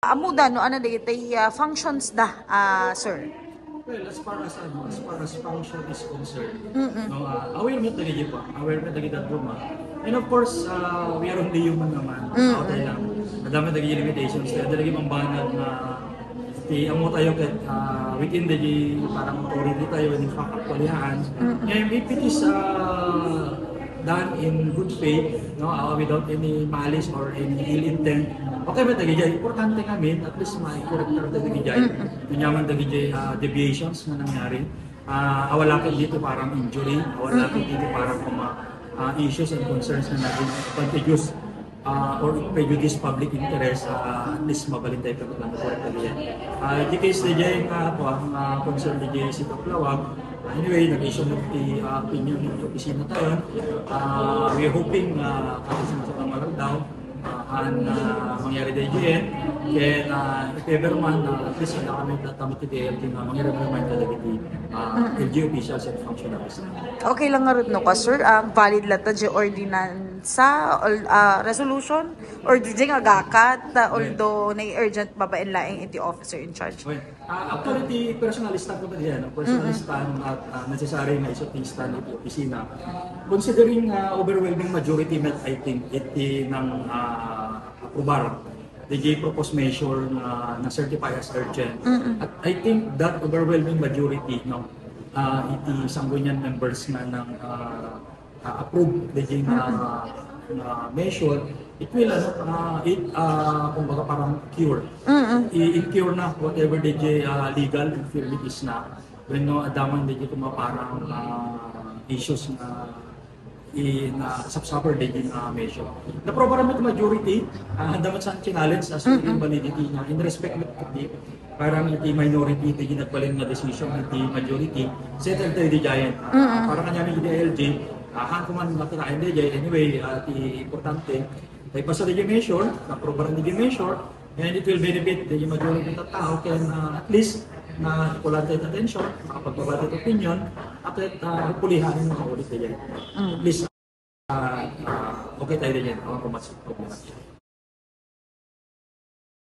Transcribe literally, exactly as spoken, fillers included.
Ammoda no ania dagiti, ah, functions da, ah, sir? Well, as far as ano, as far as function is concerned, Mm-mm. no, ah, aware met dagiti pa, aware met dagiti guma. And of course, uh, we are only human naman. Mm-mm. Tao tayo lang. Adda met dagiti limitations tayo, adda dagiti pambanag nga ti ammo tayo ket, ah, within the parang authority tayo and actually haan. Mm-mm. And if it is, uh, done in good faith, no, uh, without any malice or any ill intent, okay met dagiti, importante ngamin, at least ma-correct tayo dagiti. Mm-mm. Ania man dagiti, ah, deviations nga nangyari. Ah, awan la ket dito parang injury, awan la ket dito parang mga, ah, issues and concerns nga naging advantageous, ah, or prejudice public interest, ah, at least mabalin tayo pagkakita ng correct again. Ah, in the case dagiti nga, ako, ang, ah, concern dagiti City of Laoag, ah, anyway, nag-issue na ti, ah, opinion ng opisina tayo. Ah, we're hoping, ah, kasi sa mga malagdaw, ah, an, ah, mangyari dagiti, ken, ah, if ever man, ah, at least, ah, kami tattama ti D L T nga mangyari man tayo dagiti, ah, L G U officials and functionaries. Okay lang ngarud no ka, sir, ang valid latta diay ordinansa, ol-, ah, resolution, or diay nga agakat, ah, although na-urgent babaen laeng iti officer in charge? Okay. Ah, actually, ti personal stand ko pa diyan, no? Personal stand at, ah, necessary nga isu ti stand iti opisina. Considering, ah, overwhelming majority met, I think, iti nang, ah, aprobar dagiti proposed measure nga na-certify as urgent. Mm-mm. At I think that overwhelming majority, no, ah, iti sangguniang members nga nang, ah, ah, approve dagiti nga, nga measure, it will, ano, ah, it, ah, kumbaga parang cure. Mm-mm. I-, i-cure na whatever dagiti, ah, legal infirmities na. When, no, adda man dagiti kuma parang, ah, issues nga i-, na suffer dagiti nga measure. Naprobar met majority, ah, adda met saan challenge as to Mm-mm. validity na in respect met di parang iti minority iti nagbalin nga decision iti majority, settle tayo diay. Ah, Mm-mm. Parang kanya may iti L G, ah, haan ko man makita iti diay. Anyway, ah, ti importante, naipasa diay measure, naprobar diay measure, and it will benefit the majority of the tao. Ken, ah, at least, na kulang tayo attention, makapagbaba tayo opinion, at, ah, hopefully, haan mo kaulit diay. Mm. At least, ah, ah, okay tayo diay. Awan ko mas problema.